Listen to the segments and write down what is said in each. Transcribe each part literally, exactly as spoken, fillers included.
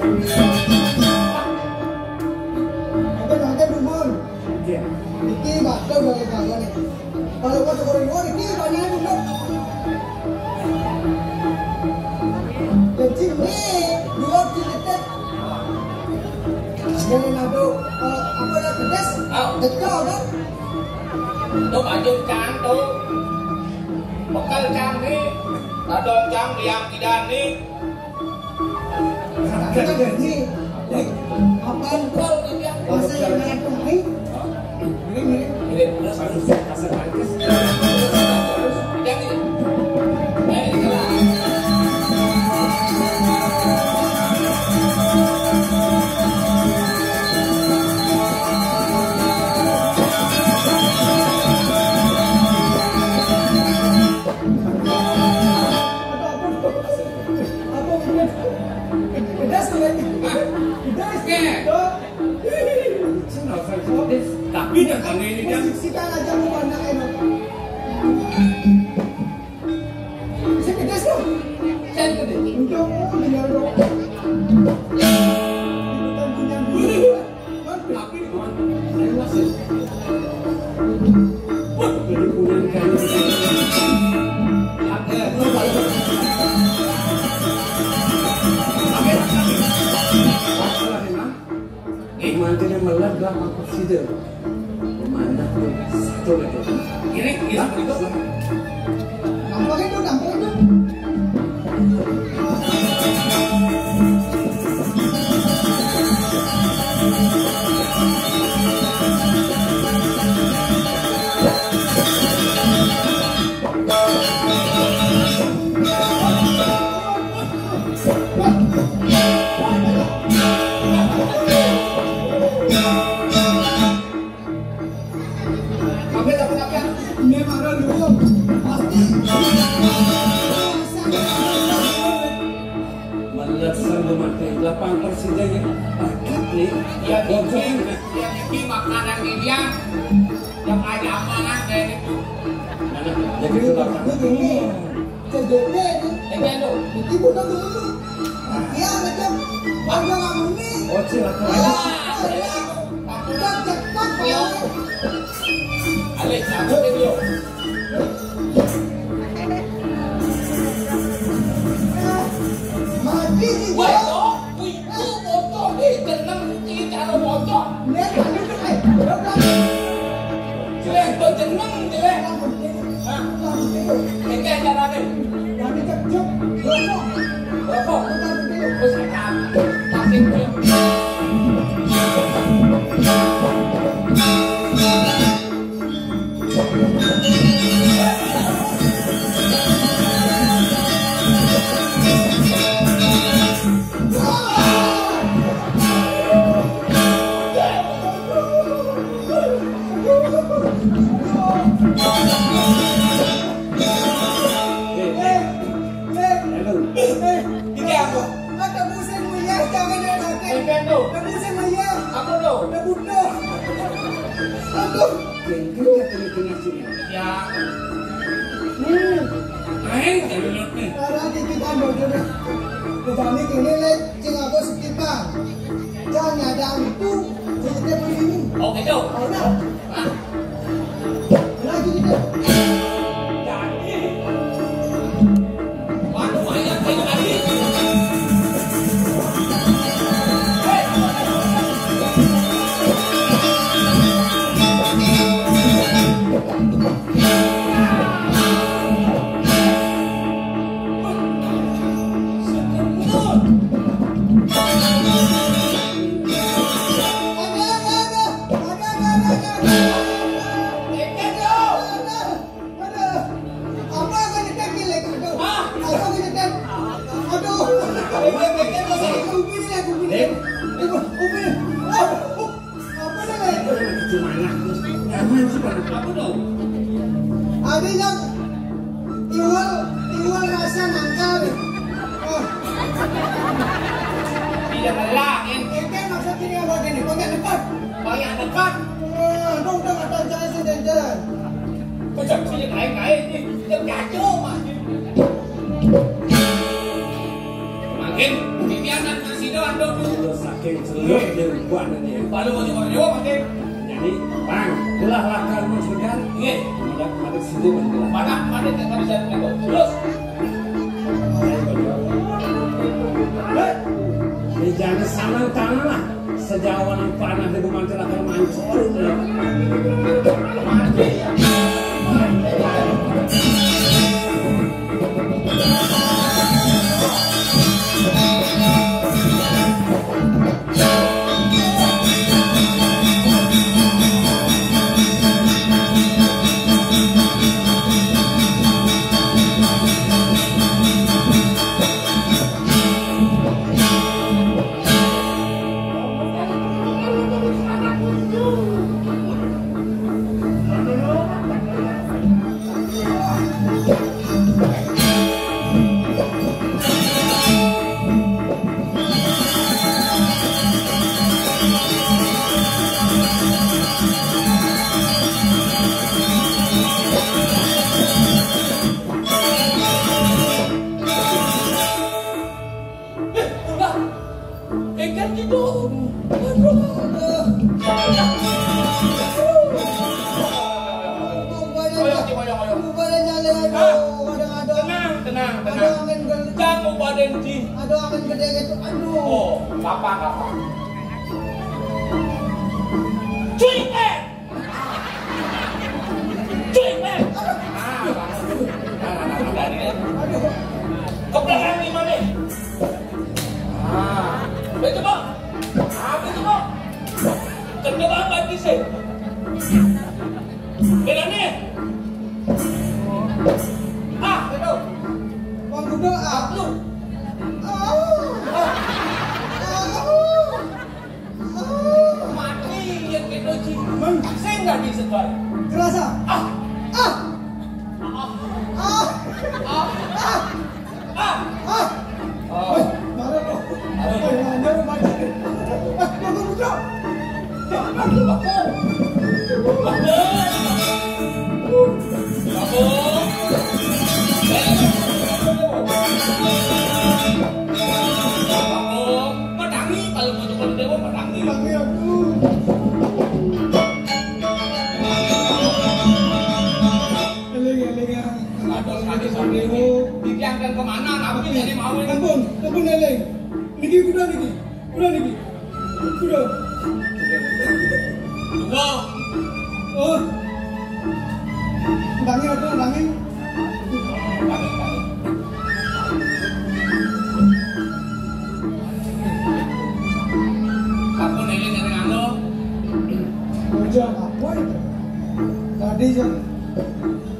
Oke, oke, Bun. Oke. Iki bakal balik lagi nih. Kalau kau sekolah luar, iki banyak, Bun. Jadi ini dua kilometer. Jadi nado, eh, apa ya, pedas? Ah. Dekat, kan? Tuh, baju cang tuh. Bekal cang nih. Ladon cang, liang tidak nih. Kata janji, eh, apaan kau? Masa yang naik kemarin? Ini, ini. Ini, ini, harus kasar aja. Jangan. Eh, ini lah. Apa, apa? Apa, apa? Pedas tuh, Bang. Pedas. Oke. Tuh. Tapi datangnya ini kan. Musik sita aja mau mana enak. Musik pedas tuh. Saya gede. Udah, oh, tinggal dong. Bukan punya dulu. Tapi, Bang, saya masih. Wah, jadi punya kayak gitu. Oke, lu balik. Oke, oke. Mantunya meledak, aku sida. Mana tuh? Satu lagi. Ini, ini, itu. Gampang itu, gampang itu. Sampai dapat apa? Ini marah dulu. Pasti. Melihat sama mati, lapang Persija ya. Paket nih. Ya, bocor ini, nih. Ya, ini makanan India. Yang ada apa, kan, kayak gitu. Mana? Jadi, itu bakal. Ini. Cedeknya itu. Ini lo. Itu bukan dulu. Iya, macam. Warga kamu ini. Oh, cilaka. Ah, iya. Udah cepat, ya. Alex, aku dia. Mati sih. Woi, dia. Toh. Wih, lu bocor nih, jeneng, ini cara bocor. Lihat, tadi tuh, eh, udah. Jelek, tuh jeneng, jelek. Hah? Ini cara nih. Tadi cekcok, bocor. Bocor. Udah, udah. Terus, sakit, tuh. Ini apa? Ada musim mulia, jangan ada. Ada musim mulia. Apa tuh? Ada butuh. Aduh. Gengkel ya, tengah-tengah sini. Ya. Hmm. Main, jalur nih. Sekarang kita ambil dulu. Kita ini kini, Lek, sing aku sekitar. Jangan ada itu, kita begini. Oh, gitu. Oh, nah. Hah? Lagi kita. Jadi. Waduh, banyak kayu tadi. Aduh. Apa yang nyetem, Lek? Aduh. Hah? Apa yang nyetem? Aduh. Ini nyetem apa? Ubin, Lek, ubin. Lek. Ibu, ubin. Aduh. Apa nih, Lek? Gimana? Aman sih, Bang. Apa dong? Ada yang iwal, iwal rasa nangkal nih. Oh. Tidak lah, ente maksud ini apa gini? Pakai dekat. Pakai dekat. Eh, dong, dong, atau jalan sih, jalan. Kocok sini, naik, naik, nih. Dia kacau, Mas. Makin, ini anak masih Saking celuk dewa ini. Baru mau coba dewa pakai. Jadi, Bang, gelah lakar Mas Begar. Iya. Udah kemarin sini, Bang, gelah. Mana, mana tak bisa terus. Ini jangan sama tanah lah. Sejauh anak panah di rumah celaka mancur. Mati. Eh, Mbak. Enggal gitu. Aduh. Ayo, ayo, ayo. Aduh, aduh. Tenang, tenang, tenang. Aduh, angin gede. Jangan pada di. Aduh, angin gede gitu. Aduh. Oh, gampang, gampang. Cuy, eh. Cuy, eh. Aduh. Ke belakang lima nih. Ah, itu, Bang. Ah, itu, Bang. Kena banget sih. Bedanya. Ah, itu. Bang Gudo, ah. Lu. Ah. Ah. Ah. Mati yang gitu, Ji. Saya nggak bisa, Tuan. Kerasa? Ah. Ah. Ah. Ah. Ah. Ah. Ah. Ah. Oh. Weh, mana lo? Aduh. Weh, mana lo, mana? Ah, tunggu, tunggu. Jangan, tunggu. Tunggu. Madangi, kalau mau tukang dewa, madangi. Madangi aku. Eling, eling, ya. Aduh, tadi sampai ini. Dikiangkan kemana? Tapi jadi mau ini. Ampun, ampun, eling. Niki kuda niki. Kuda niki. Kuda. Dua. Oh. Tangi aku, tangi. Aku nanya dari anu. Kerja apa itu? Tadi jam.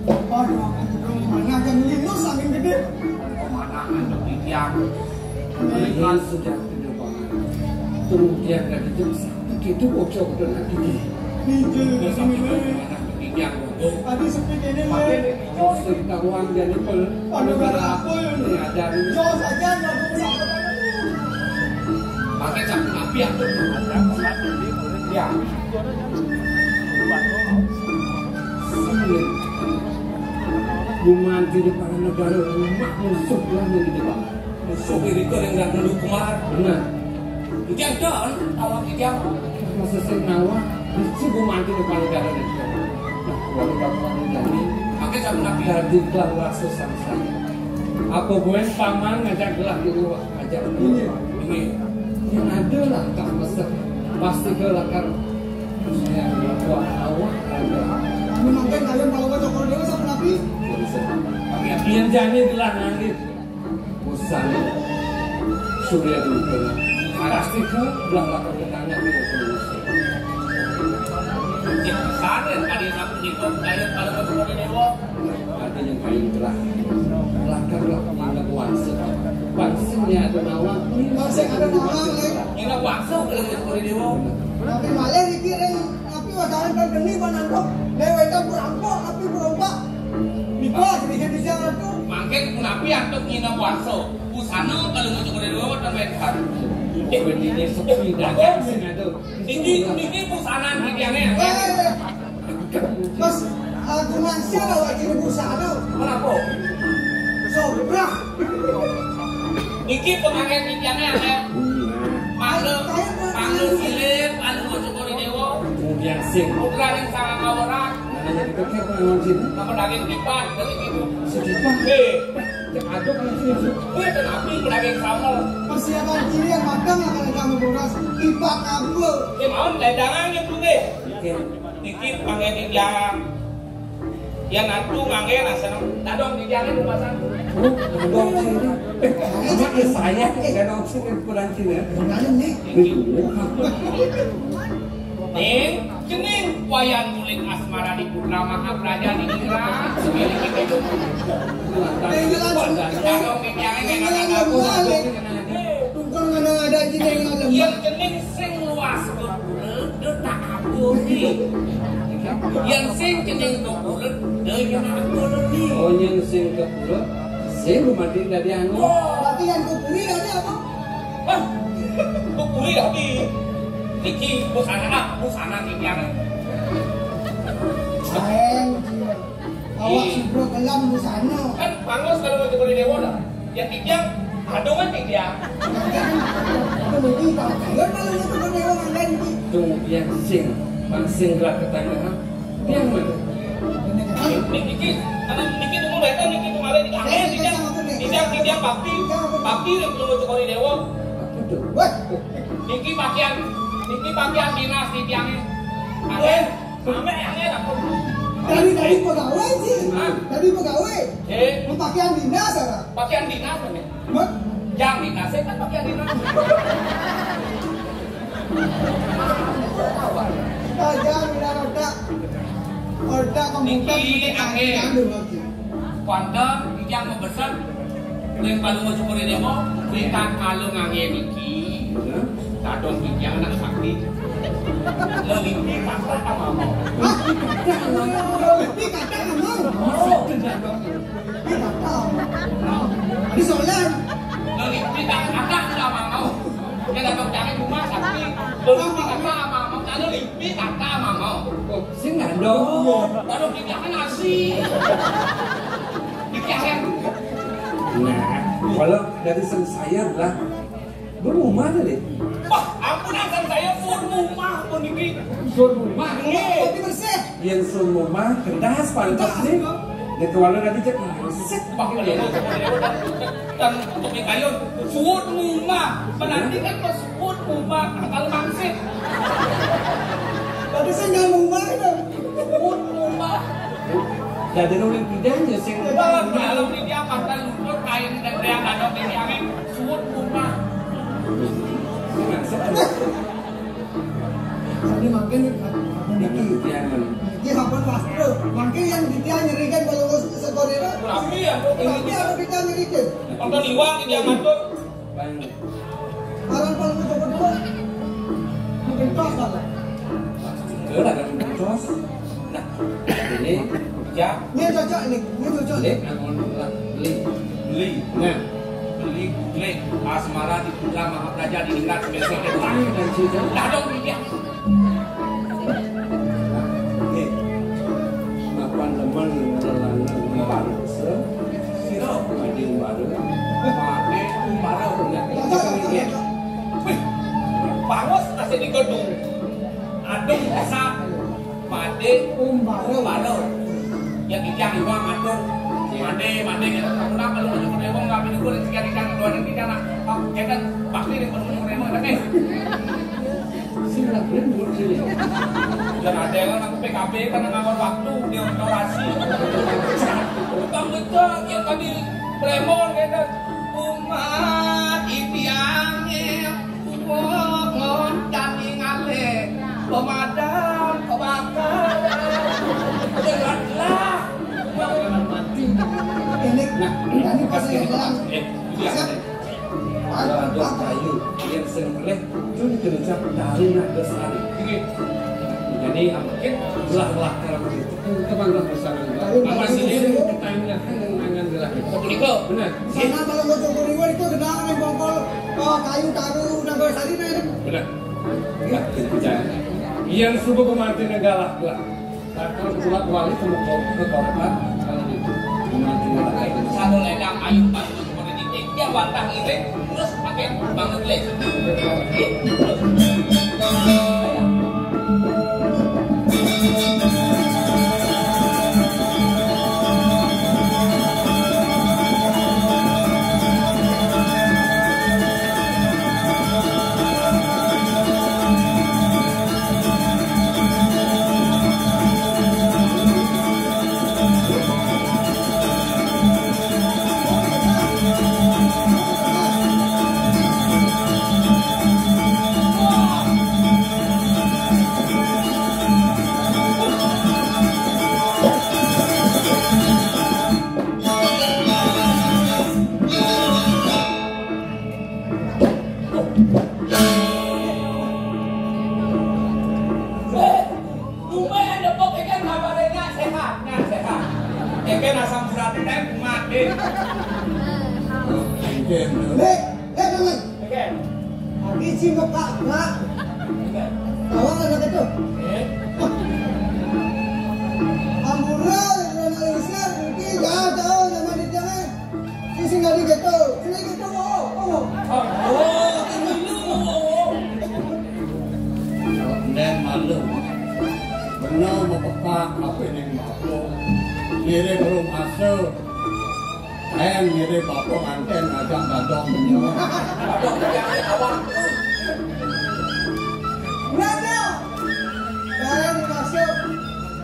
Aduh, aku belum mana aja melinus angin gede. Mana anu di tiang. Ini sudah gede banget. Kemudian dari jam satu gitu bocor udah lagi. Pinjil di sini, Le. Tadi sepi ini, Le. Musim taruhan jadi pel. Aduh, gara apa ya, Le? Ini ada ini. Jos aja, nggak bisa. Pakai cap api aku. Ya. Bumanti di para negara rumah musuh lah yang di depan. Musuh diri kau yang nggak nunduk kemar. Benar. Iki ada, kan? Awak iki apa? Masa sing nawah, biji bumanti di para negara itu. Nah, kalau bapak ini, pakai cap api. Jadi gelah rasa sama saya. Apa gue paman ngajak gelah di luar, ngajak ini. Ini. Yang ada lah, tak mesek. Pasti ke lakar. Yang buat awak ada. Anu mangkin kalian kalau ke Cokor Dewa sama Nabi. Tapi yang jani gelah nangis. Bosan. Surya dulu kena. Pasti ke belah lakar tetangga dia terus. Cek sana tadi aku di kota kayak kalau ke Cokor Dewa. Ada yang paling berat. Lakar lah pemangga kuasa. Pangsingnya ada nawang. Pangsing ada nawang, Le. Ini kuasa kalau ke Cokor Dewa. Tapi malah iki ring, tapi wasaran kan geni panantok. Dewe kan perampok, tapi perompak. Niku sedikit bisa tuh. Mangkin kunapi antuk ngina kuasa. Busana kalau mau cukup dari bawah dan main kan. Ini sepi dagang sing ada. Niki, niki busana niki aneh. Eh, eh, eh. Mas, aku manusia lagi busana. Kenapa? Sobrah. Niki pengantin niki aneh aneh. Sing. Putra yang sangat ngawerat. Nah, yang dipikir pengawan sini. Nama daging tipat, dari itu. Setipat. Eh. Cek aduk kan sini. Eh, kenapa daging sambal? Persiapan ini yang matang akan kamu bodas. Tipat kabur. Eh, mau ledangan yang dulu. Oke. Dikit pakai yang Yan atu ngangge seneng. Dadong di jalan rumah sana. Oh, dadong sini. Eh, cuma ya saya, eh, dadong sini kurang sini. Kenalin nih. Ning, cening, wayan mulik asmara di Putra Mahapraja di Ningrat. Dadong di jalan, dadong di jalan. Tungkol mana ada aja yang ngalem. Yang cening sing luas ke pura, dia tak kabur nih. Yang sing cening ke pura, dia yang kabur nih. Oh, yang sing ke pura, sing mati dari anu. Oh. Berarti yang kupuri ada apa? Hah? Kupuri tadi. Niki busana, ah, busana yang. Keren. Awak subro kelam busana. Kan pangus kalau mau tukar dewa dah. Yang tiga, aduh kan tiga. Itu mungkin kalau kalian malah mau tukar dewa mandan. Tuh, yang sing, bang sing gerak ke tengah. Yang mana? Niki, karena niki dulu beta niki kemarin di angin, tiga, tiga, tiga bakti, bakti yang belum mau tukar dewa. Apa tuh? Wah. Niki pakaian, niki pakaian dinas di tiangnya. Angin. Sampai yang enak. Dari, dari pegawai sih. Hah? Dari pegawai. Eh. Mau pakaian dinas, apa? Pakaian dinas, Mak. Mak? Yang dinas, saya kan pakaian dinas. Aja, udah, udah. Udah, kamu Niki, angin. Anu, lagi. Kuanten, yang mau pesan, ring palu mau syukur ini mau, kita kalau ngangge niki, dadong iki anak sakti. Lelipi kata sama mau. Hah? Lelipi kata sama mau? Oh. Ini kata. Ini soalan. Lelipi kata sama mau. Kita dong cari rumah sakti. Lelipi kata sama mau. Kalau lelipi kata sama mau. Sing dadong. Dadong iki anak nasi. Iki anak. Nah, kalau dari sing saya adalah berumah tadi. Wah, ampun, asal saya sur rumah pun ini. Sur rumah. Iya. Tapi bersih. Yang sur rumah, kedas, pantas nih. Dia keluar nanti cek, bersih. Wah, iya, iya, iya. Dan untuk kayu, sur rumah. Penanti kan pas sur rumah, kalau mangsit. Tapi saya nggak rumah itu. Sur rumah. Dari nulis bidang ya, sing. Wah, kalau di dia pantai lumpur, kain dan dia nggak ada di angin. Suwun kumpah. Jadi mangkin niki, niki sampun wastra. Mangkin yang dia nyerikan kalau sekolah itu. Tapi ya, tapi harus kita nyerikan. Nonton iwak dia ngatur. Orang kalau mau coba dulu. Mungkin pas lah. Enggak ada yang cocok. Nah, ini ya. Ini cocok ini, ini cocok ini. Beli, beli. Nah, beli, beli. Asmara di Putra Mahapraja di Ningrat semester depan. Ayo, dan sini. Dadong dia. Nih, mapan teman lelangan bareng se, sira mading bareng, mate bareng. Wih, bangus kasih di gedung. Aduh, dasar. Mate, umbara, umbara. Ya, kijang iwang atur. Mate, mate, ya, tak pernah kalau mau nyuruh dewa, nggak boleh kulit tiga kijang, dua dan kijang, nah. Oh, ya kan, bakti dia perlu nyuruh dewa, tapi. Sing lah, belum buat sini. Ya, ada yang aku P K B, karena ngawal waktu, dia orasi. Utang betul, ya, kami Premon, ya kan. Umat itiangnya. Wong kami ngalih pemadam kebakaran. Beratlah. Ini, ini pasti hilang. Eh, iya. Ada kayu yang sing meleh, itu dikerja dari nak besar. Iya. Jadi, mungkin belah-belah kalau begitu. Kemana besar? Apa sih ini? Kita ini kan dengan belah. Benar. Sana kalau mau cukur itu kenal yang bongkol, oh, kayu taruh, udah gue tadi, nah, ini. Benar. Enggak, tidak percaya. Yang subuh kematian galak lah. Kalau buat wali ke muka, ke kota, kalau di kematian galak itu. Satu ledang kayu pas untuk politik, dia batang irit, terus pakai banget leh. Pak, Pak. Tahu nggak itu? Eh? Ampura, yang kena usir, mungkin jauh-jauh sama di jalan. Sing nggak gitu. Ini gitu, oh, oh. Oh, ini lu. Nen malu. Bener mau pekak, apa ini mau? Mirip rumah se. Nen mirip apa nganten ngajak dadong. Dadong yang awak. Enggak ada. Nen masuk.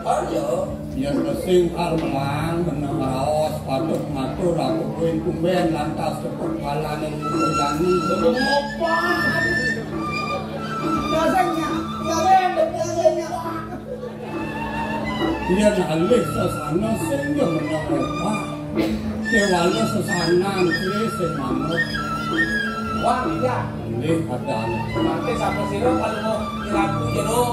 Oh, iya. Yén kesing kal melang, beneh ngraos, patut matur, aku kuwi tumbén lantas cepet kalaning Putu Jani. Sebelum opan. Dasarnya, dasarnya, dasarnya. Yén alih sesana sing ya meneh opah. Kéwala sesanan kuwi sing manut. Wah, iya. Nggih, kadang. Mate sapa sira kalau mau ngiraku jero,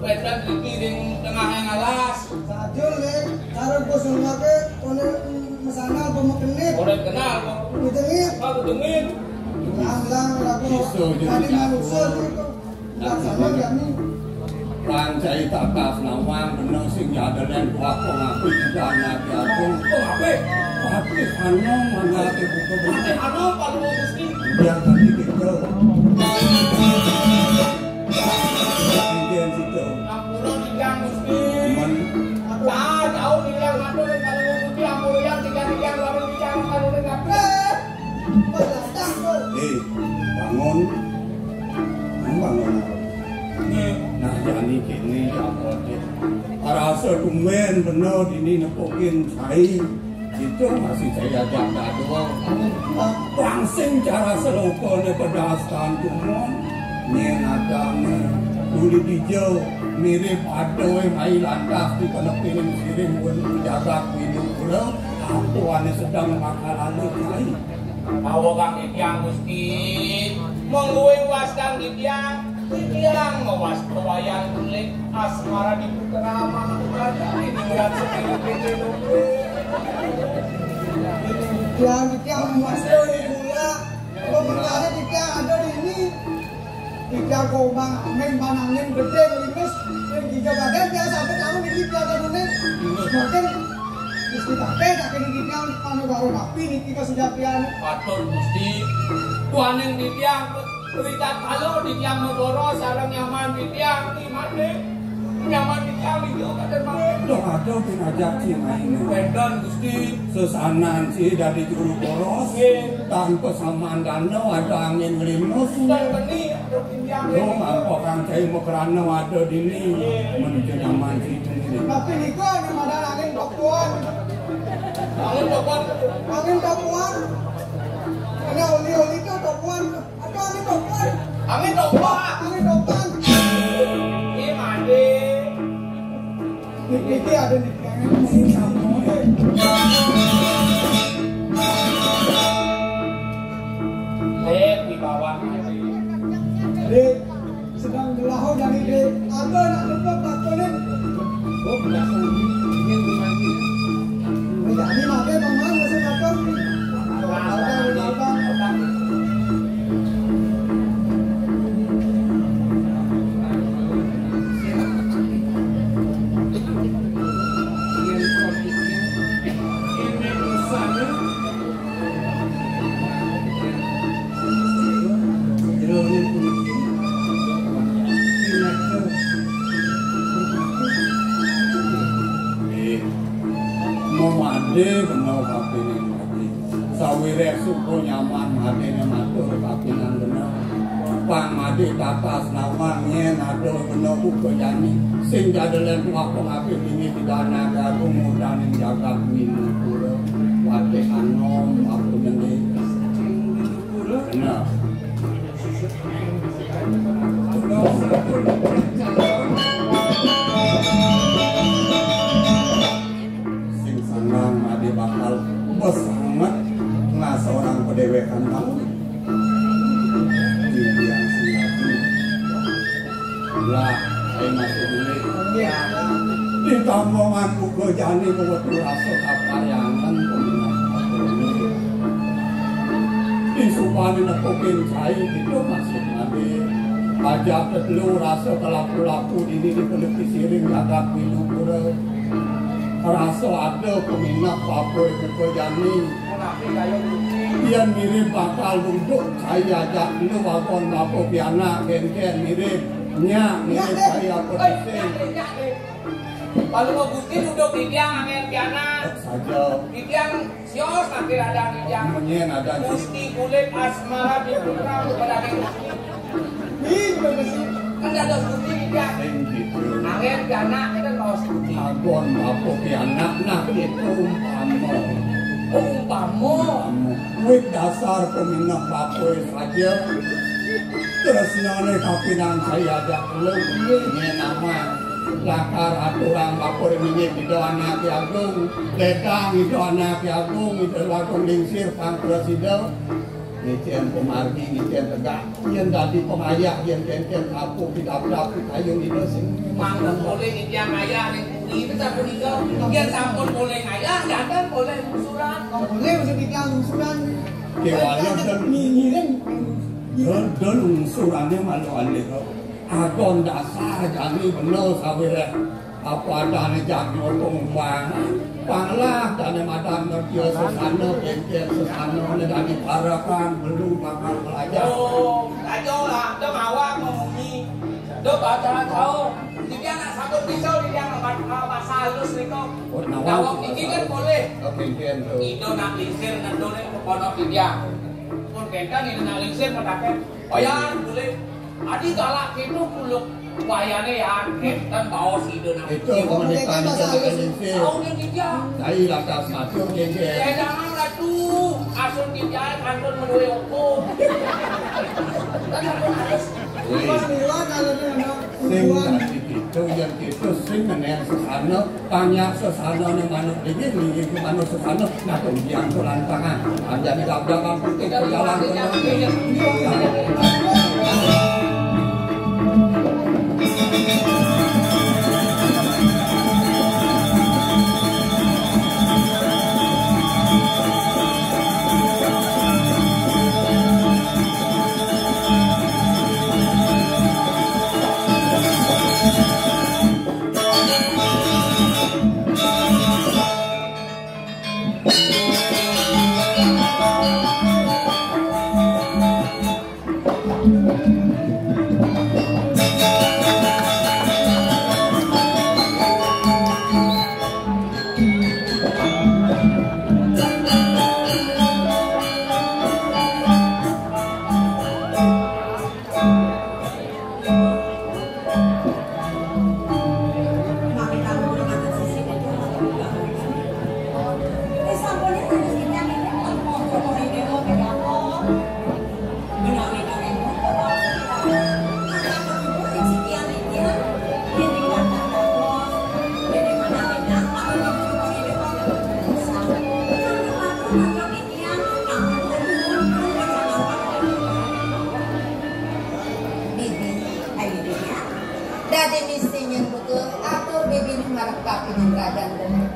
wedan iki ring tengahing alas. Sajul, nggih, karo Gus Nurmake, kono mesana apa mekenit? Ora kenal kok. Ngejengit? Aku dengin. Lang-lang, aku Iso, tadi Jul. Manusia niku. Ndak sama jani. Rancai tatas nawang bener sing jadelen kuat kok ngaku tidak nyati aku. Oh, apa? Patih Anom, mana ati buku bener. Patih Anom, Pak Luwung Gusti. Yang tadi gitu. Tinggian situ. Ampura titiang Gusti. Men. Cah, jauh titiang matur ring Pak Luwung Gusti, ampura yang titiang-titiang, lalu titiang matur ring kabeh. Eh, bangun. Bangun. Nah, jani kene ya, Pak. Rasa tumben bener dini nepukin cai. Itu masih saya jaga doang. Langsung cara selokone pedastan tumon. Nyen adane kulit hijau mirip adoe mai lantas di kena piring siring pun jaga minum pula. Aku ane sedang makan anu cai. Bawa kang titiang Gusti, monggo wastan titiang, titiang mawasta wayang kulit asmara di putra anak raja ini berat sekali. Titiang, titiang mawasta di bola, pemerintahnya titiang ada di ini. Titiang kok mang angin, mang angin gedhe nglimis, ning tiga badan tiang sampe taun iki tiang kanune. Mungkin wis dipakai saking titiang anu warung api niki kesejatian. Patut Gusti, tuaning titiang, rikat kala titiang negara sareng nyaman titiang iki mati. Nyaman titiang iki kaden mangke. Dong ada pinajak si maine. Wénten Gusti. Sesanan si dadi juru boros. Nggih. Tanpa samandana ada angin nglinus. Sudah beni. Lo mangkok kang cai makrana waduh dini menuju nyaman situ ini. Tapi niku anu modal angin topuan. Angin topuan. Angin topuan. Ini oli-oli itu topuan. Apa angin topuan? Angin topuan. Angin topuan. Ini mandi. Iki ada di kangen sing kamu. Lek di bawah. Dek, sedang belaho dari dek. Ada nak tempat pakonin. Oh, biasa ini yang dimakan. Jadi makan teman masih makan. Makan, makan. Mau mandi bener tapi ini. Sawireh suka nyaman madene matur kapinan bener. Pang made tatas nawang yen ada bener buka jani. Sing jadelen waktu ngapi dini pidana garu mudaning jagat Winipura. Watih anom aku nende. Bener. Sing sandang ade bakal besanget nggak seorang pedewekan tahu. Impian sing lagi. Lah, ayo masuk dulu. Di tampongan buka jani bawa turasa kapayangan peminat. Di supane nepukin cai gitu masih mati. Ajak tetelu rasa kelaku-laku dini di pelukis iring jagat Winupura. Rasa ada peminat bapa buka jani. Yén mirip bakal duduk, saya ajak lu agon bapa pianak, kénkén mirip. Nyak mirip saya apa tusing. Kalau mau bukti duduk di tiang, angin pianak. Saja. Di tiang Sios makin ada di tiang. Menyén ada di Gusti kulit asmara di putra pada. Ih, bagus. Kan ada Gusti di tiang. Sing gitu. Angin pianak kan mau Gusti. Agon bapa pianak, nah, itu umpama. Oh, umpama. Umpama. Wit dasar peminat bapa saja. Tresnané kapinang saya ajak lu, nyén nama. Lakar aturang bapa ring inggih Ida Anaké Agung, ledang Ida Anaké Agung, Ida Agung Lingsir pang prasida. Ngicén pamargi, ngicén tegak. Yén dadi pangayah, yén kénkén kapuh pidabdab pikayun Ida sing. Mangda polih titiang ngayah ring puri, sapunika. Yén sampun polih ngayah, janten polih lungsuran. Polih maksud titiang lungsuran. Kéwala ten ngiring. Ten, ten lungsurané malu alih. Agon dasar jani bena sawiréh. Apa adané jani pengumuman? Panglah dané madan ngertia sesana, kénkén sesana, né dadi parekan, belu bakal belajar. Oh, kacau lah, ada mawar memunyi. Dok baca tahu. Dia nak sabut pisau, dia nak bahasa halus nih kok. Oh, nawang. Nawang tinggi kan boleh. Kénkén to. Ida nak lingsir nendun ning pondok dia. Pun kénkén ida nak lingsir mataken. Oh ya, boleh. Adi galak kéto kuluk wayané ya, kénten baos ida nak. Itu komunitas itu kan sih. Tahu dia dia. Saya lantas matur, kénkén. Ya jangan lah tuh, asal dia kantun menuwe hukum. Kan aku harus. Wih. Pas lewat kalau dia nak. Sing dadi kéto, yén kéto sing ngenén sesana, tanya sesanané manut dingin, dingin manut sesana, nah, tong diang tulantangan. Anjani labdangan putih, pejalan tenang. Bibi, ayo, Bibi, ya. Dadi misi nyén buka atur bibiné marep kapining ragan demen.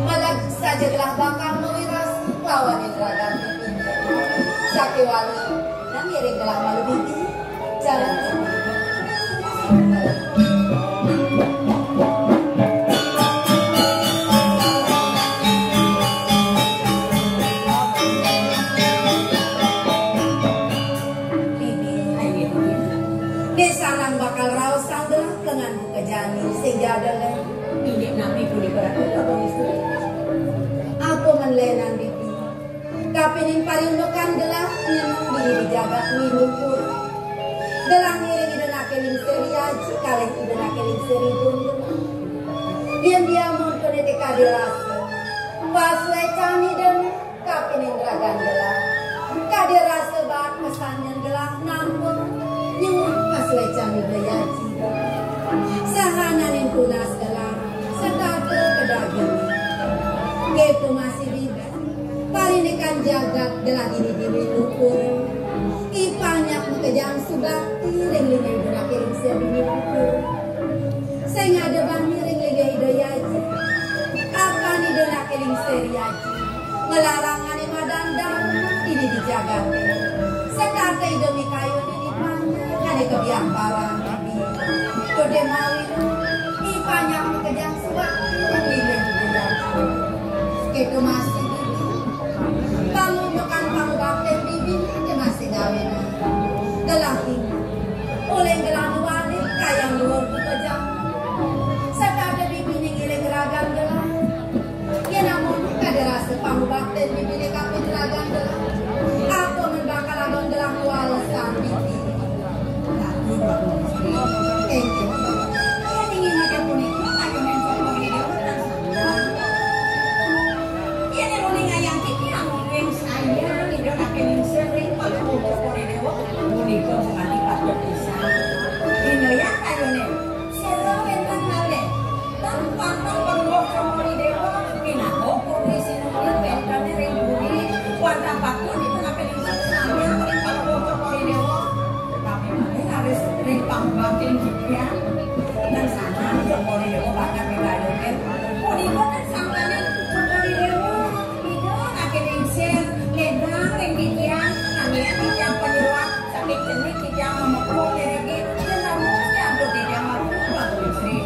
Malah saja gelah bakal mawiras lawan ragan bibiné. Sakéwala, nang ngiring gelah malu bibi. Jalan. Bibi, ayo, Bibi. Né sareng bakal raosang gelah lengan buka jani sing jada lé. Indik napi punika, Ratu Prabu Istri? Apa men lénan, Bibi? Kapining parindukan gelah nyeneng dini di jagat Winupura. Gelah ngiring Ida Anaké Lingsir Aji kalih Ida Anaké Lingsir Ibun. Yén diamun punika kadi rasa pasuécan Ida kapining ragan gelah. Kadi rasa baat pesan nyén gelah nampa nyuwun pasuécan Ida Aji. Sahananing tunas gelah setata kadagingé. Kéto masih Bibi. Parindukan jagat gelah dini di Winupura. I panjak makejang subakti ring linggih Ida Anaké Lingsir Winupura. Sing ada bani ring linggih Ida Aji. Apan Ida Anaké Lingsir Aji nglarang ané madan dharma dini di jagaté. Setata Ida mikayun dini panjak Kebiamparan, Bibi. Kode mawin, i panjang makejang suak, lilin bujang. Keto masih, Bibi. Kamu makan pangubakten, Bibi, keto masih gawe. Gelah ini. Oleh gelah nuwalin, kayang luar bukejang. Sekade Bibi ningiling ragan gelah. Yen amun kade rasa pangubakten Bibine kaping ragan gelah, apa men bakal agon gelah walesan Bibi? Ratu Bang Istri. Inggih. Yen ingin mate punika, kayunen Cokor Dewa nang sandang. Yen uli ngayang kiki amun ring saya, ida kaki ningsih ring Palungguh Cokor Dewa, punika mengati patut pisan. Dina yang kayunen. Sira wénten malih ten wantah Palungguh Cokor Dewa, pinaka putri Sinuhun wénten ring puri, wantah patut dipun apiningsih samyang ring Palungguh Cokor Dewa. Tetapi malih raris ring pangubakten titiang, ten sandang Cokor Dewa bakal midayuhin. Punika ten sangkaning Cokor Dewa, Ida apiningsih ledang ring titiang, nanging titiang panyuwun. Saking cenik titiang mamekung niriki, yen namung siaga titiang malu, Ratu Istri.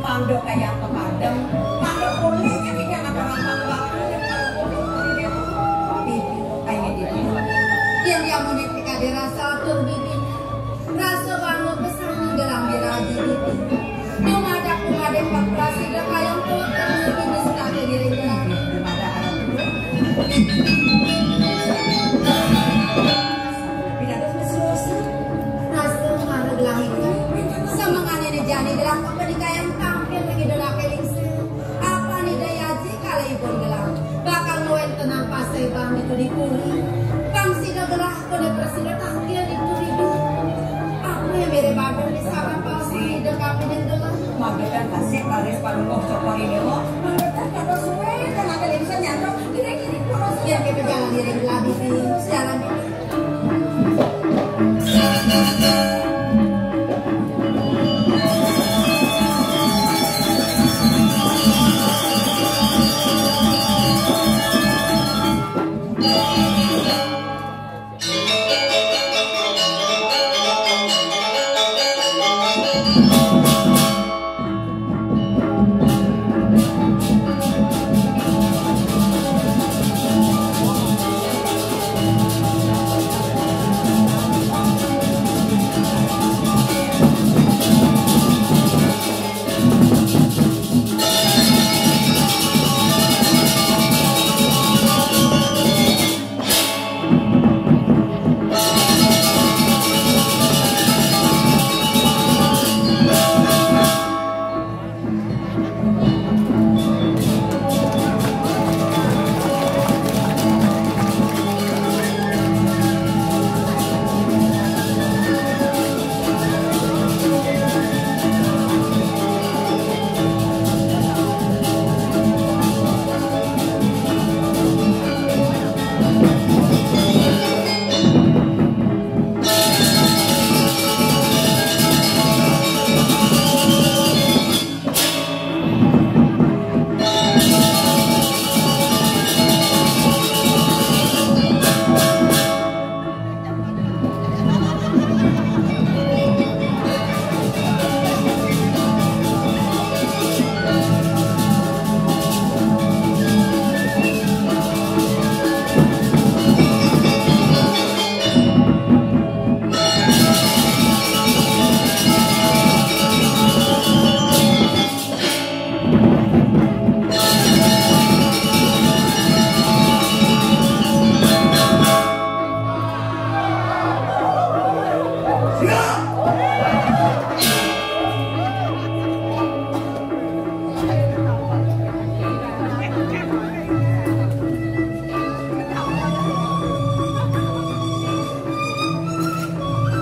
Mangda kayang pepadem, mangda polih titiang aturang pangubakten ring Palungguh Cokor Dewa. Bibi, ayo, Bibi. Yen diamunin kade rasa atur Bibi, rasa bangga pesan ngelambi raji Bibi. Dumadak pungade paprasida kayang tuwek Bibi setata diri Bibi. Dumadak anak Pinados mesra. Rasa mareg lahika. Samangane jani gelah kapanikayan tampil ring Ida Dake Lingsir. Apan Ida Aji kalih ipun gelah bakal ngwentenang paseban ditu di puri. Pang sida gelah kone prasida tampil ditu ditu. Apa yang mere badan di saban pasti Ida kapining gelah. Magetan kasih baris Palungguh Cokor Dewa. Magetan kata suwe, kan Dake Lingsir nyantok. Kira-kira kurus. Yen kita jalan diri gelah di sini. Jalan.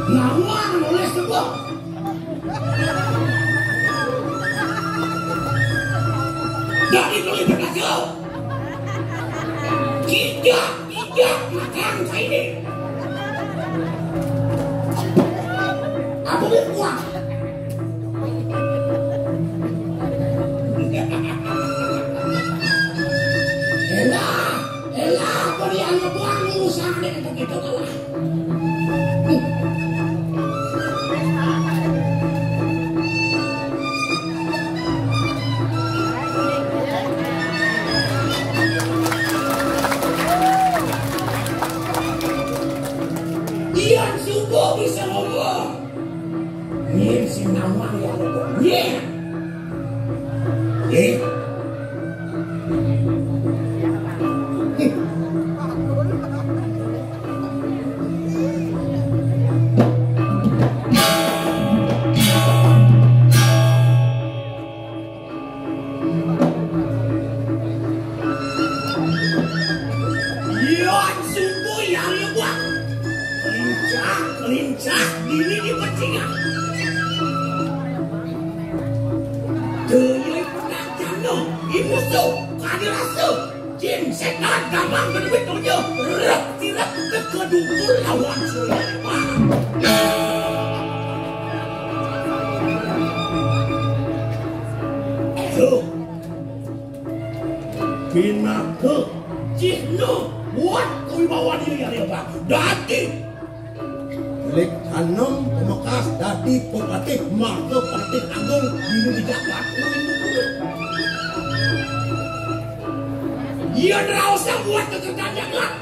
Nawang nulis sebuah. Dari nulis berhasil. Tidak, tidak, makan saya ini. Aku berkuah. Elah, elah, apa dia ngebuang urusan dia begitu kalah. Yen sing nawang ya Allah. Yen. Yen. Yan suku yang luwak. Kelincah, kelincah, dini di pecingan. Tuyul pernah jano, imusu, kadirasa. Jin setan gampang berduit donya. Rep, tirep, teka dukul lawan Surya Dewa. Tuh. Pinaka cihna buat kawibawan iya, ya, Pak. Dadi. Lik tanem pamekas dadi pepatih, maka patih agung dina di jagat. Iya neraosang buat kekertaan jagat.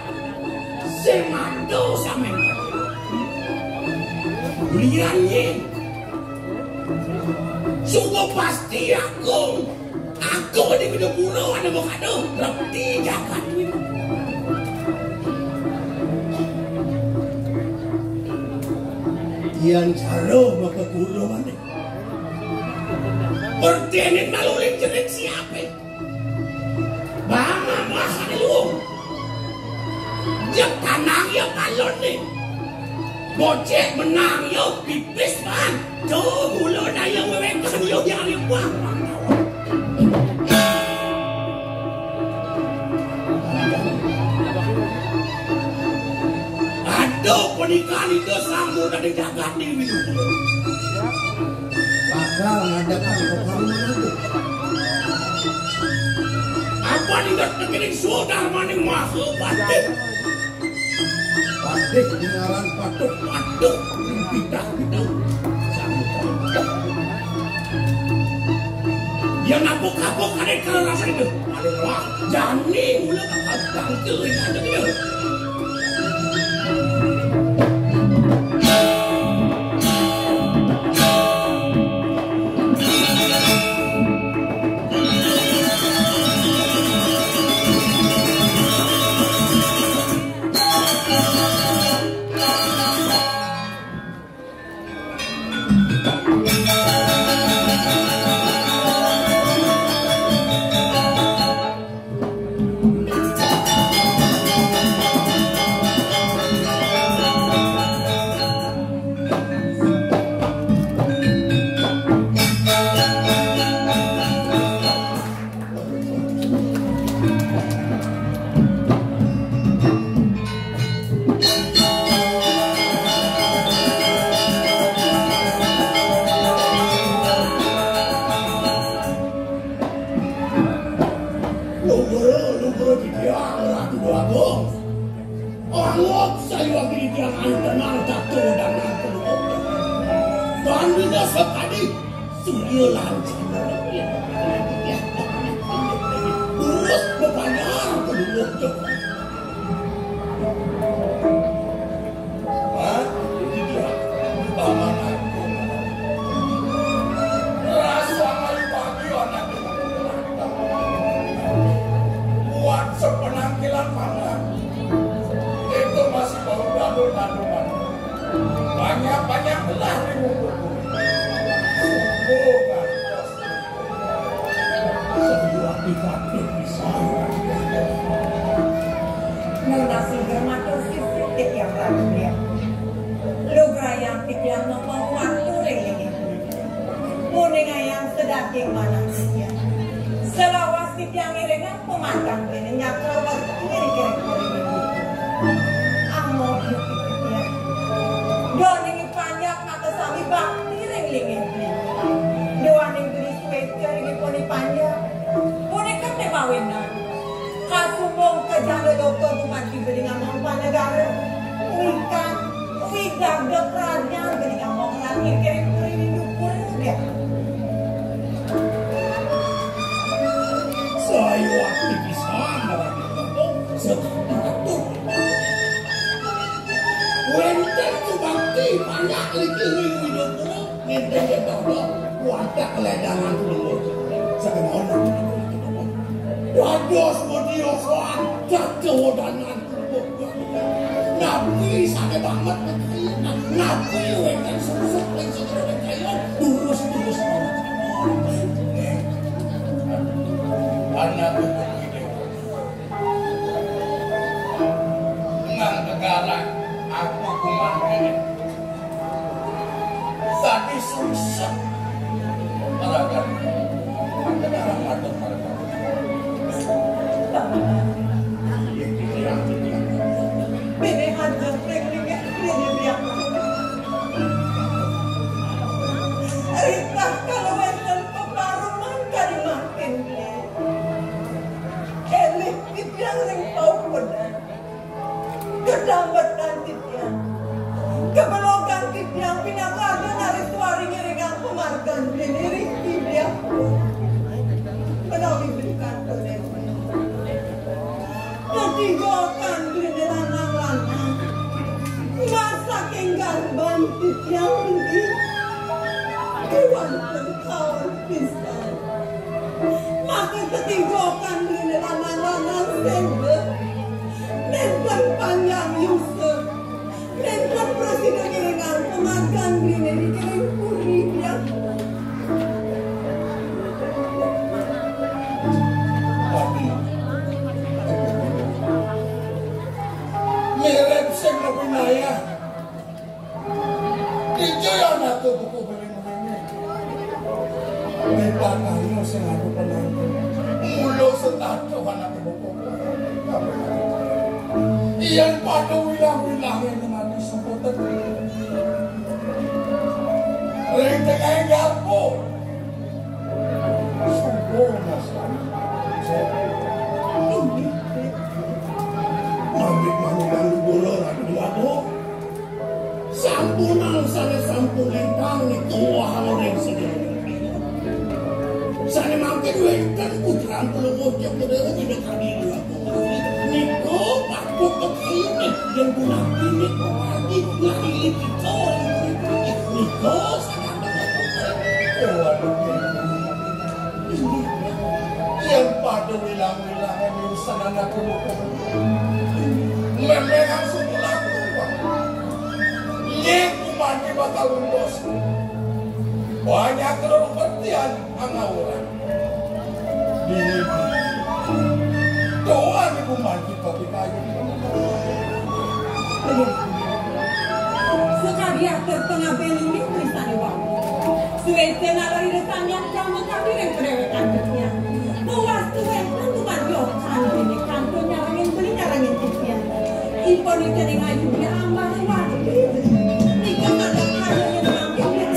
Sing madu sameng. Lian nyi. Sungguh pasti agung. Aku di Widopuro ana mung anu, reti jagat. Yan cara maka kula ane. Pertene maluling jerit siape? Bama masane luwung. Jek tanang ya balone. Bocek menang ya pipis man. Tuh, mula daya wewengan ya ya ya wah. Aduh, pernikahan itu sambut ada jagat di Widupuro. Bakal ngadakan pertarungan itu. Apa nih gak tekening sudah maning masuk batin? Padih dinaran patuk, patuk, pidah, pidah. Yang napuk-napuk ada kalau rasa itu. Paling lah, jani mula bakal tangkil aja dia. Luhur, luhur titiang Ratu Agung. Anggap sayuwakti titiang ayu tenang catur dan angkul. Dan dina sekadi surya lan candra. Terus bepanjang kedua. Hah? Paman aku. Rasa ayu bagi anak. Buat sepenampilan paman. Itu masih bau dadu-dadu. Banyak-banyak belah di muka. Sungguh kan. Sebuah tiba bisa. Nunas inggih matur sisih titiang Prabu Griya. Lugrayang titiang nampa waktu ring inggih punika. Muningayang sedaging manah titiang. Selawas titiang ngiringang pamandang dene nyakrawakti ring kene-kene. Amogi titiang. Duaning panjak makasami bakti ring linggih punika. Duaning beli suweta ring ipun panjak. Punika ne mawinan. Kasumbung ka jala loka dumargi bening among panegara. Wikan, widagda pradnyan bening among lan ing kene-kene dukur ya. Sayuwakti pisan, Ratu. Setu. Wenten subakti panjak liki ring Widopuro. Ngintip ya, Dok, Dok. Wadah keledangan dulu. Sakit mau. Waduh, semua dia soal. Jatuh wadangan. Nabi sakit banget. Nabi wekan susuk, wekan susuk, wekan kayu. Terus, terus. Anak itu. Nang negara, aku kuman ini. Tadi sungsep. Marakan. Negara matur marakan. Bini hancur, pring, pring, pring, pring. Rita, kalau wénten peparuman kadi mangkin. Elih titiang ring paukudan. Kedambetan titiang. Kebelogan titiang pinaka nari suari ngiringang pamargan bini ring titiang. Menawi beli kantun. Ketiga kan bini lanang-lanang. Masak ing garban titiang ring. Kuwan pun kawan pisan. Maka ketigokan beliné lanang-lanang séda. Nénten panjang yuswa. Nénten prasida ngiringang pamargan beliné ring puri. Tapi mirip sing lebih naya. Ijo ya anak buku beli menene. Kita kayu sing aku penantu. Mulo setatu anak buku. Yen padha wilang-wilange nang ati semputen. Ring tengahing garpu. Sumpung mas. Inggih. Mambik mangulang gula ratu waduh. Sampunang sané sampun lintang nituwah ring sedaya. Sané mangkin wénten putrang kula bocah putra nika kadi dua. Nika patut kekayuné yen punapi nika lagi lahir kita nika sangat. Waduh. Yen padha wilang-wilangan ing senana kula. Memehan sumulaku. Yen kumanti bakal untus. Banyak rerepetian angawuran. Dini. Doa niku manti. Sakadi atur pangabéh liwat ring sané wau. Suwécan nalari resanyan kama kami ring padéwékan titiang. Mawastu wénten dumadyokan déné kantun nyarengin beli nyarengin titiang. Ipun ikening ayu dia ambar wati. Nika sadang ayu yang mangkin.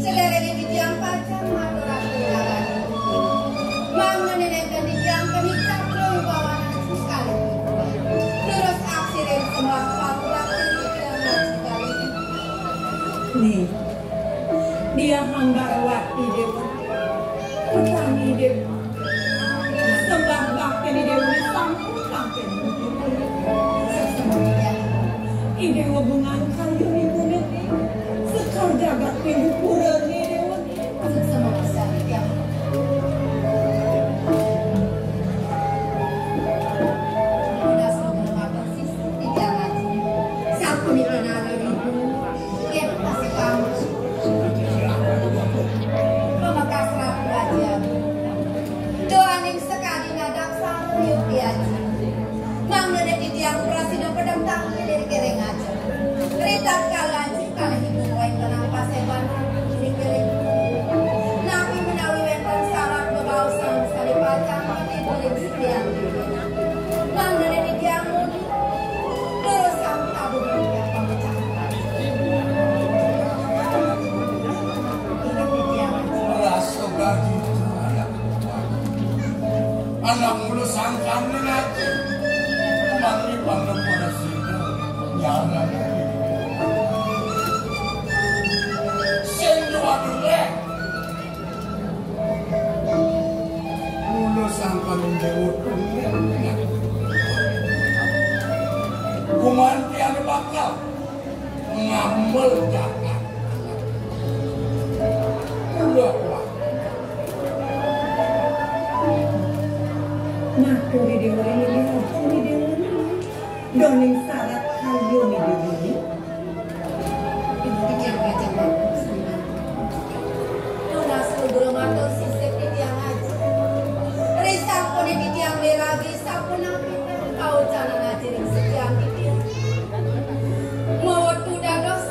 Sadéréngé titiang pacang matur-atur. Mangda nénten titiang keni cakra wibawana kalih. Terus aksirin sembah pangurapi titiang kalih. Nih. Dia Hambarawati Déwa, Petani Déwa, sembah bakti Déwa sampun sampun. Idéwa bungan kayu ibuné, sekar jagat minggu purane Déwa. Seksama pisan ya. Udah sudah makan sisi di jalan. Sapunika nalari ibu. Nggih, pasti kamu. Pamekas Ratu Aji. Doaning sekadi nadap sareng yukti Aji. Mangda titiang prasida pedem tangi diri kering Aji. Ritatkala Aji kalih ibu wénten ing paseban. Sing duwe dulek. Mula sangkan dewa kumantian bakal ngamel jagat. Kula kuat. Maturi dewa ini, ini dewa ini. Doning syarat kayu ini dewa ini. Titiang pacang matur sembah. Nunas lugra matur sisip titiang aji. Risampune titiang miragi sapunapi kaucanan aji ring sikian titiang. Mawetu dados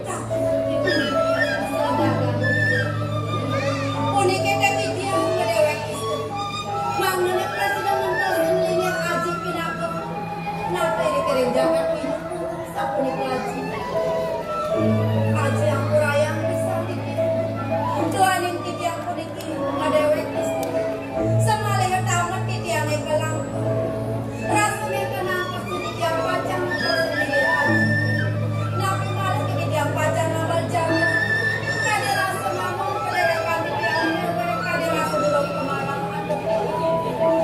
takut titiang seladagan. Puniki titiang madewek istri. Mangda prasida mentos ring linggih aji pinaka. Nata iri kering jagat pinaka. Sapunika aji. Aji ampurayang pisan titiang. Duaning titiang puniki madewek istri. Samaliha tamet titiang ing kalangkung. Rasa nika nampek titiang pacang terus ring aji. Napi malih titiang pacang ngamel jagat. Kadi rasa mamung padewekan titiang, kadi rasa durung kemalangan.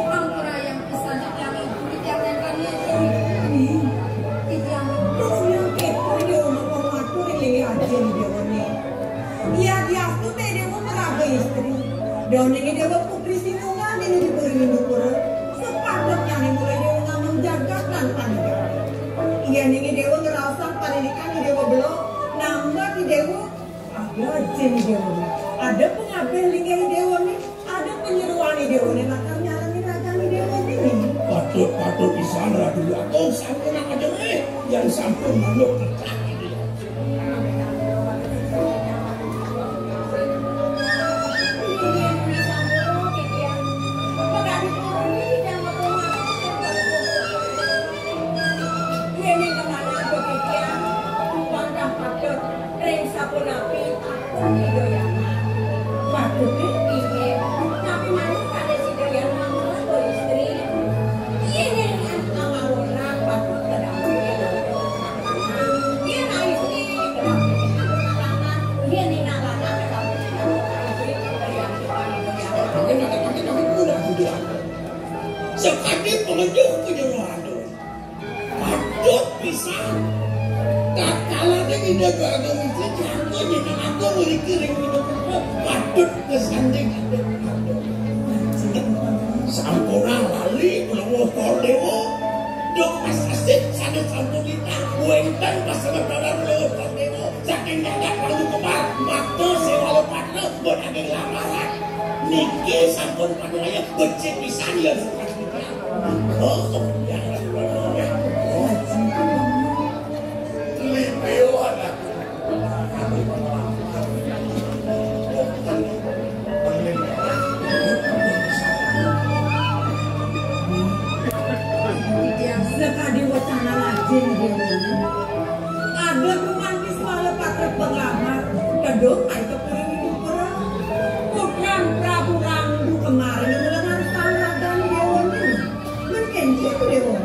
Ampurayang pisan titiang ibu, titiang nénten ngiring. Titiang. Terus yang kepo dia rumah kau matur ring linggih aji ning dewa né. Yadiastu té dewa maraga istri. Doning dewa putri sinungan dini di puri Indupura. Sepatutnyané mulai dewa ngamel jagat lan panigaran. Yéning dewa ngraosang parindikan dewa belog, nambet dewa. Ada aji dewa né. Ada pangabih linggih dewa né. Ada panyeroan dewa né lakar nyarengin rajané dewa né. Patut, patut pisan Ratu Agung, sampunang ajerih, yén sampun manut titah. Yéning kemana titiang, pangkah patut ring sapunapi Ida Hyang Maha. Patut, inggih. Tapi manut kade Ida Hyang Maha, istri. Yéning angawona patut tedamel. Yén istri tedamel, yéning lanang tedamel, istri tedamel. Tapi, tapi, tapi, tapi, udah, udah. Sakadi pengejuh penyeroan. Patut pisan. Tatkala Ida Hyang Agung Istri dianggo nyenek agung mriki ring Ida Putra, patut kesanding Ida Hyang Agung. Sampunang lali kula ngostor dewa. Dok asasip sané sampun kita wénten pasemetonan kula ngostor dewa. Saking jagat Prabu Kembar, mata Sewala Patra, mbok ageng lamaran. Niki sampun panuwaya becik pisan ya. Oh, ya. Lipiwan aku. Sakadi wacana lajeng dewa. Ada romantis wala patrek penglamar. Kedung ae ke puri Widupura. Putran Prabu Randu kemarin ulengan sangatan dewa. Mungkin dia dewa.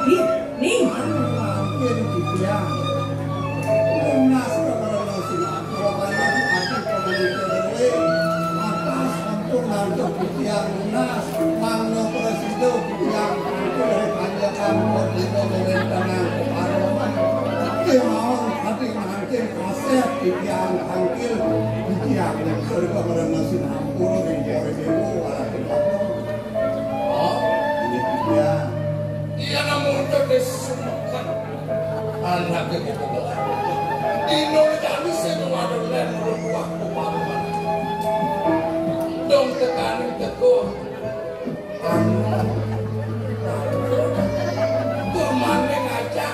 Nih, nih. Mangkin titiang. Tunas kakarana sinah. Kalayan ati pamanika dewe. Atas sampun ngantuk titiang lunas. Mangda prasida titiang kangkil ri panjakan pradina kawentenan kepareman. Kemawon ati mangkin asep titiang kangkil. Titiang ning surga marana sinampura ring para dewa warati pateng. Oh, ini dia. Iya, namun tadi sumeken. Anake kok. Dino jani sing ngadelen luwah kuparuman. Dong tekaning teguh. Kurmane ngajak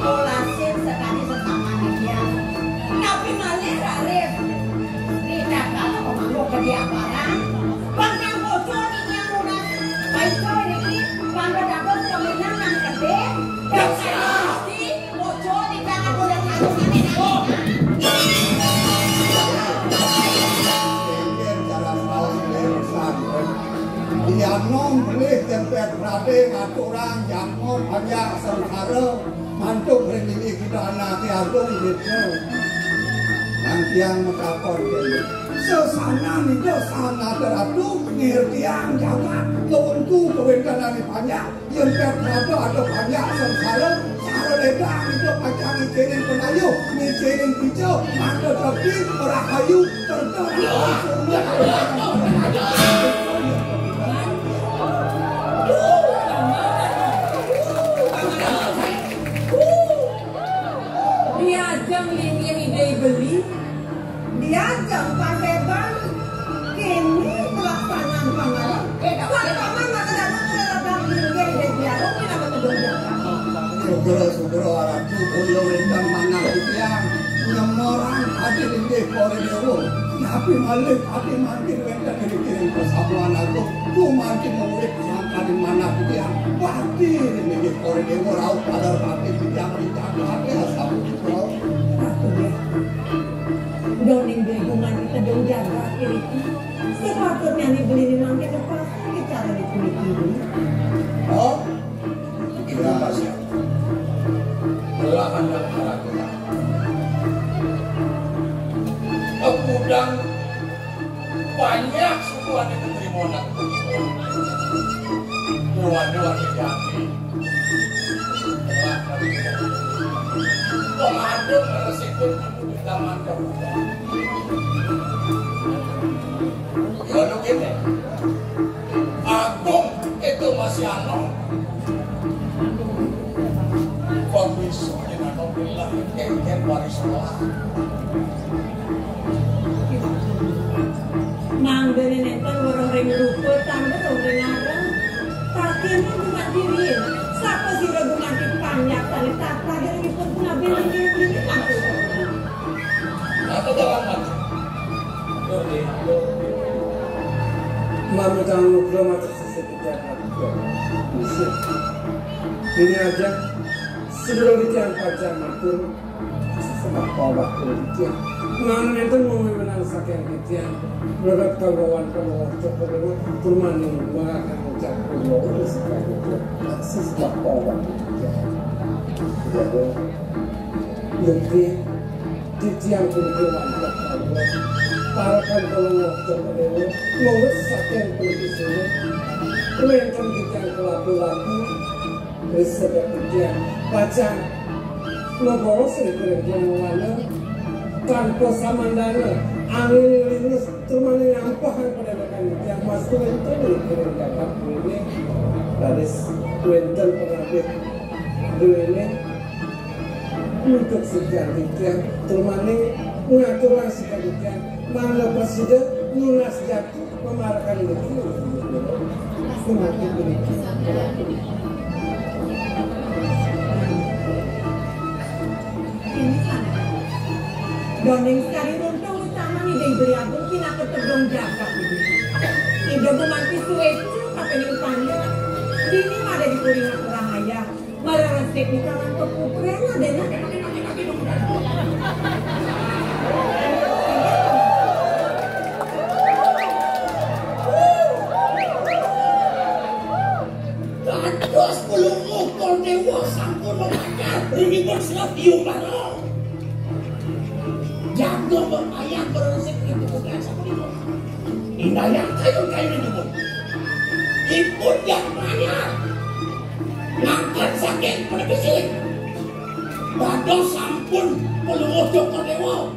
Tulasin sekali sesama dia. Tapi malih raris. Tidak kalau pemangku kediaparan. Pantang bocor ini yang lunas. Baik, coy, ini. Pantang dapat peminan yang gede. Dan saya pasti bocor di tangan udah satu kali. Pikir cara salah lerusan. Iya nom beli tempat berade ngaturang jangkau banyak sengsara. Mantuk ring inggih kita anake agung gitu. Nang tiang matakon kene. Sesana nika sanada ratu ngirtiang jagat kawentu kawentenane banyak. Yen pet rada ada banyak sengsara, sara ledang nika pacang ngicinin penayu, ngicinin pica, mangda bakti, rahayu, terta. Diajeng linggih Ida beli, diajeng paseban, kene pelaksanaan pangaran. Laksanaan maka dapat terhadap linggih Ida biarung, kenapa tedung jaga? Sugra, sugra, aratu, boyo wénten manah titiang. Nyemorang adi linggih para dewa. Napi malih adi mangkin wénten ing kiring pasamuan agung. Kumanti mawit sangkaning manah titiang. Bakti ring inggih para dewa rauh padar bakti titiang titiang ati asaputra. Ratu Déwa. Doning beli gumanti tedung jagat iriki. Sepatutnya ni beli ni mangkin lepas bicara di kulit ini. Oh, iya, Mas. Belah anda para kudang. Kudang banyak suku ada keterima nak. Waduh, ada jadi. Belah kami. Pengaduk resiko di taman kudang. Ya, lu gini. Agung itu masih ano. Kok bisa yen ana bilah kengken waris sekolah. Mangdene nenten weruh ring rupa, tangga weruh ring areng. Kakene cuma diri. Sapa sira gumanti panjak sane tata yen ipun pun abin ning diri mati. Apa jalan mati? Kang Nugroho matur sesek titiang atur. Dini aja sedulur titiang pacang matur sembah pawah titiang. Nang nenten wewenang saking titiang. Mlebu kawawan kawawan cokor dewa turmaning mengakan ucap kula sembah pawah titiang. Jadi, Yukti, titiang puniki wantah kawula. Parekan kula ngokto dewa, luwes saking puniki sini. Wenten titiang kelaku-laku, risedek titiang. Pacang, negara sing kirang wana, tanpa samandana, angin linus, turmaning nyampah padewekan titiang mas wenten ing kirang jagat puniki. Raris wenten pangabih duwene. Nutup sikian titiang, turmaning ngaturang sikian titiang, mangga prasida nunas jati pemarakan niki. Mati puniki. Doning sari runtung utama Ida Ibu Agung pinaka tedung jagat. Ida gumanti suweca kapining panda. Dini mada dikuring aturang ayah. Mara resik di kalangan peputren adanya. Dados pelungguh Kol Dewa sampun makacar rinipun siap iumbara. Jaga berpayah beresik di peputren sampun itu. Indayang kayun-kayun itu pun. Ipun yang manyar. Ngangkat saking televisi. Dados sampun pelungguh Joko Dewa.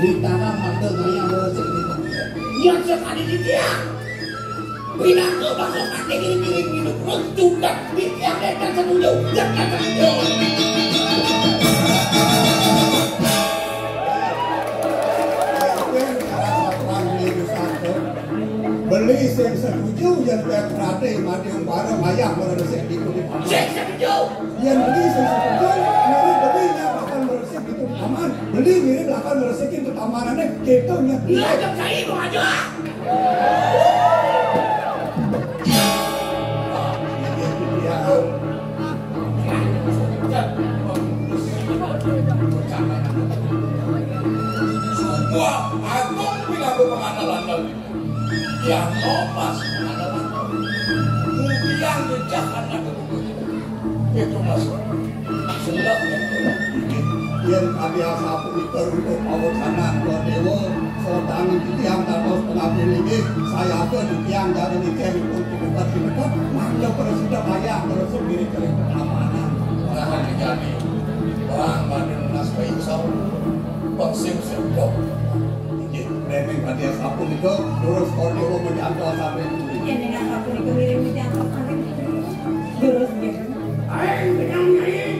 Di tanah mata gaya beresik di peputren. Yang sekali di tiang. Pinaka bangsa pati ngiring-ngiring hidup terus. Sudah di tiang lekas setuju. Lekas setuju. Beli sing setuju yen pek prate mati umpara mayah ora resik diikuti paman. Sing setuju. Yen beli sing setuju, ngiring beli nya bakal resik diikuti paman. Beli ngiring bakal resik diikuti pamanane, kita nya. Iya, jam saya mau aja. Sungguh agung pinanggo pangandel-andel. Yang lopas pangandel-andel. Mugian kejahan ada buku. Itu masuk. Yen kadi asapunika rupa pawecanan Dewa, sotanging titiang dados pengabdi linggih, sayaka titiang jare nityanipun tinebet-tinebet, mangda prasida mayah ngresep diri kering keamanan. Tahan dijani, bang madu nunas bayi saur, pengsing sendok. Inggih, rening kadi asapunika, durus Kol Dewa mejantos sambil puri. Yen ning asapunika ngiring mejantos sambil puri. Durus nggih. Aing kenyang nyai.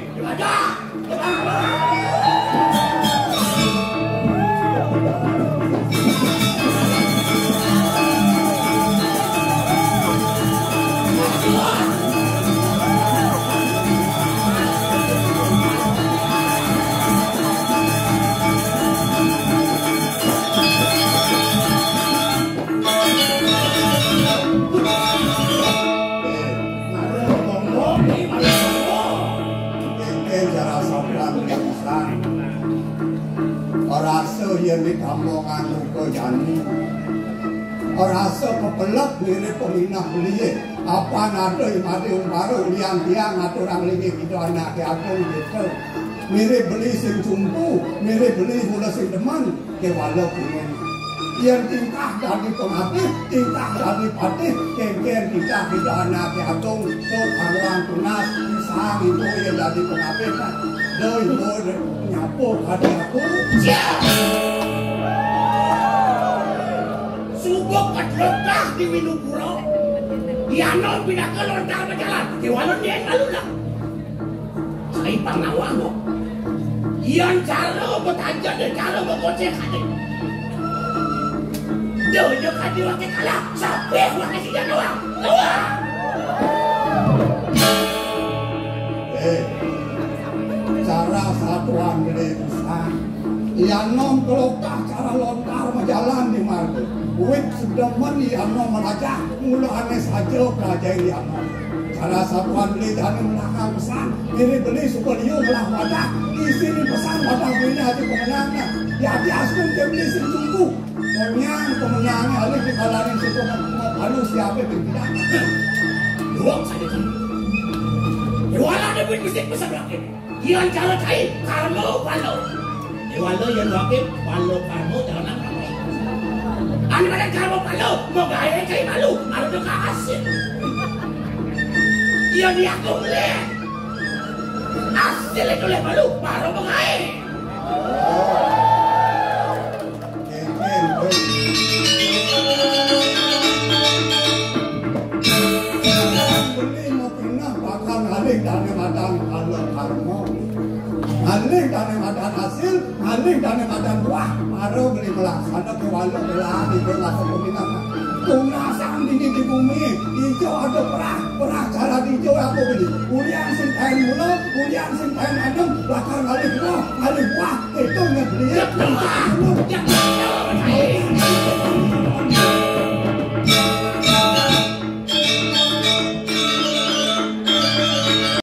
Engke jara sampeyan pisan. Rasa yen ditampongan luka jani. Rasa pepelek mirip peminah beliye. Apan ada imade umpara lian tiang aturang linggih kita anak agung kita. Mirip beli sing cumpu, mirip beli mula sing demen. Kewala kuning. Yen tingkah dadi pengabih, tingkah dadi patih, kengken tingkah kita anake agung, sok karuan tunas, pisang itu yen dadi pengabih, nah. Doi, doi, nyapu hati aku. Siap. Subuh kedlokah di Winupura. Yano pinaka lontar berjalan. Kewala nyen malu lah. Sai pangawang kok. Yan cara betaja de cara begoceh kade. Dojo kade wake kalah, sapeh wake sida doang. Doang. Eh, cara satuan gede pisan. Yan nom kelokah cara lontar majalan di marga. Wit sedemen Yama melajah, mula ané saja pelajah Yama. Cara sabuan beli jani melahang pesan, mirip beli suka liu melah wadah, isi ni pesan wadah beli aja pemenang nah. Ya, di asum ke beli sing tunggu. Konyang pemenangnya alih di kalaning suka malu siapa pimpinan. Luang saja kan. Luang ada buat mesti pesan rakyat. Yan cara cai karma pala. Déwala yan rakyat pala karma jangan rakyat. Anu pada karma pala, magaé cai malu, arep ka hasil. Iya dia tuh lé. Hasil itu lé malu, baru magaé. Kéngkén, kowe. Beli mau pernah bakal ngalih dané madan kala karma. Ngalih dané madan hasil, ngalih dané madan buah. Mara beli melaksana kéwala belah di tengah peminat. Tunasan dini di bumi, ijo ada perah, perah cara dijo aku beli. Ulian sing kain mula, ulian sing kain adem, bakal ngalih buah.